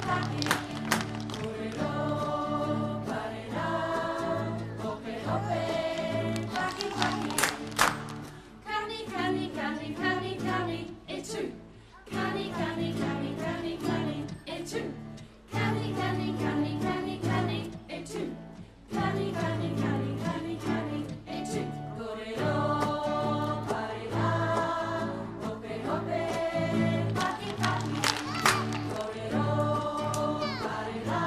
paki Kōrero parera Hope hope Paki paki Kani kani kani kani kani e tū Kani kani kani kani kani e tū Kani kani kani kani kani e tū Kani kani kani kani kani e tū Kōrero parera Hope hope Paki paki Kōrero parera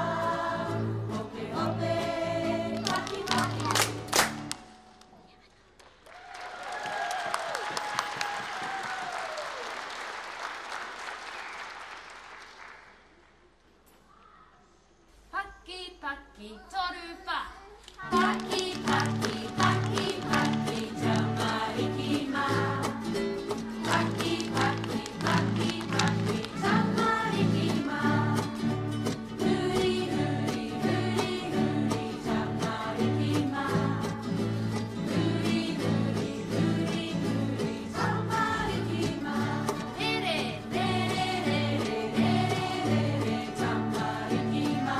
Hope hope Paki paki. Paki paki toru wha. Paki paki paki paki tamariki ma. Paki paki paki paki tamariki ma. Huri huri huri huri tamariki ma. Huri huri huri huri tamariki ma. Rere rere rere rere rere tamariki ma.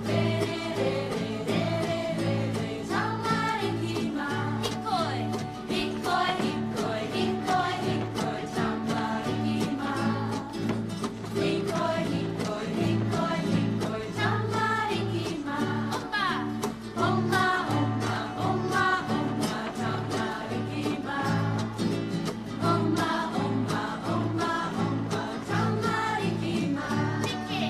Rere rere rere rere tamariki ma. Hikoi hikoi hikoi hikoi hikoi tamariki ma. Hikoi hikoi hikoi hikoi tamariki ma. Oma oma oma oma oma tamariki ma. Oma oma oma oma tamariki ma. Peke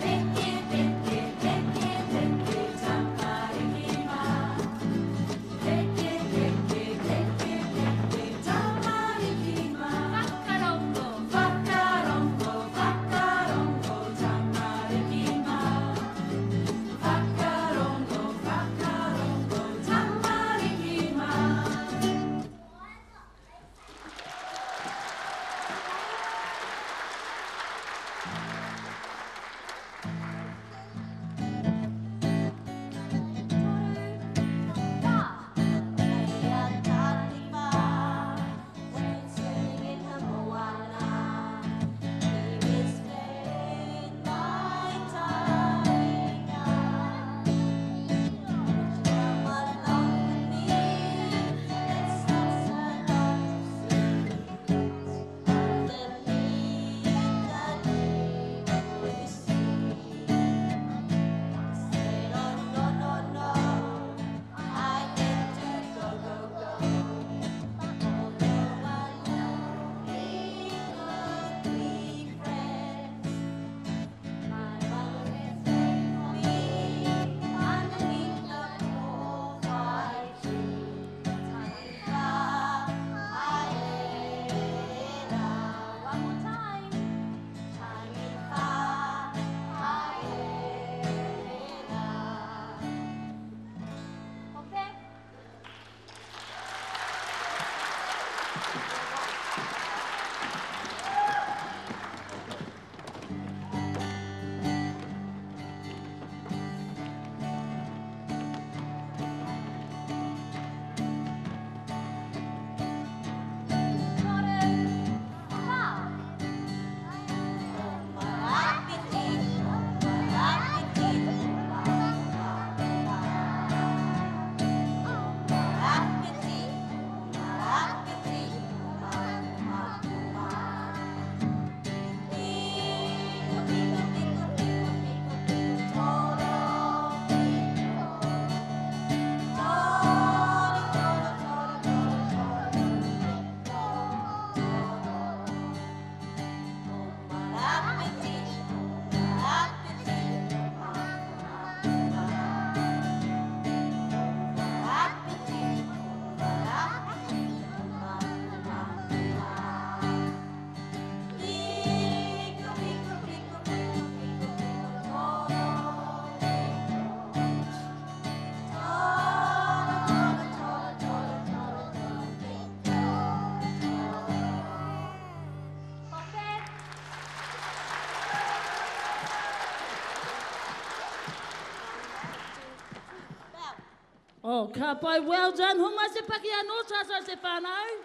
peke peke peke peke tamariki ma. Peke peke peke peke tamariki ma. Whakarongo whakarongo whakarongo tamariki ma. Whakarongo whakarongo tamariki ma. Oh, ka pai, well done. Homai te paki anō tātou te whānau.